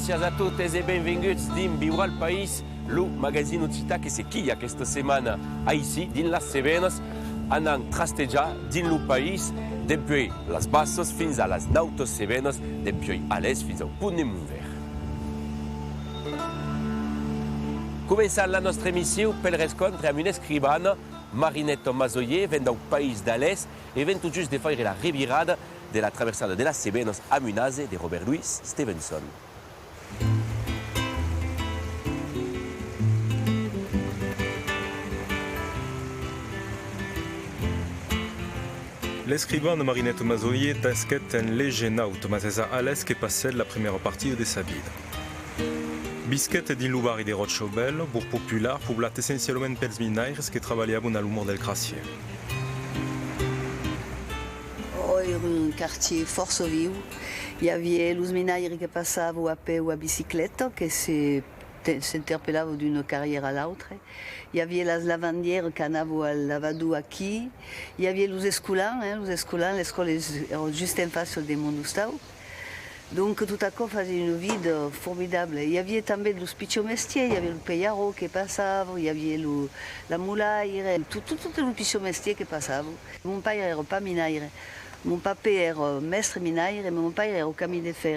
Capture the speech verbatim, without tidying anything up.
Bondissiás a totes e benvenguts dins Viure al País, lo magazin occitan que se quilha aquesta setmana aicí, dins las Cevenas. Anam trastejar dins lo país, dempuèi las Bassas fins a las Nautas Cevenas, dempuèi Alès fins au Pont de Montverd. Començam la nòstra emission pel rescòntre amb una escrivana, Marinette Mazoyer, ven dau país d'Alès e ven tot just de faire la revirada de la traversada de las Cevenas amb un ase de Robert Louis Stevenson. L'escrivana Marinette Mazoyer nasquèt en Legenau, mas es a Alès que passèt la primièra partida de sa vida. Visquèt dins lo barri de Ròcha Bèla, borg popular, poblat essencialament pels minaires que trabalhavan a l'omor del crassièr. Ò, èra un quartièr fòrça viu. I aviá los minaires que passavan a pè o a bicicleta, que se, te, s'interpelavan d'una carrièra a l'autra. I aviá las lavandièras qu'anavan al lavador aquí. I aviá los escolans, eh, los escolans, l'escòla es, èra just en fàcia de mon ostau. Donc tot aquò fasiá una vida formidabla. I aviá tanben los pichons mestièrs, i aviá lo pelharòt que passava, i aviá lo, la molaire, tot, tot, tot lo pichon mestièr que passava. Mon paire èra pas minaire. Mon papè èra mèstre minaire, mas mon paire èra camin de fèr.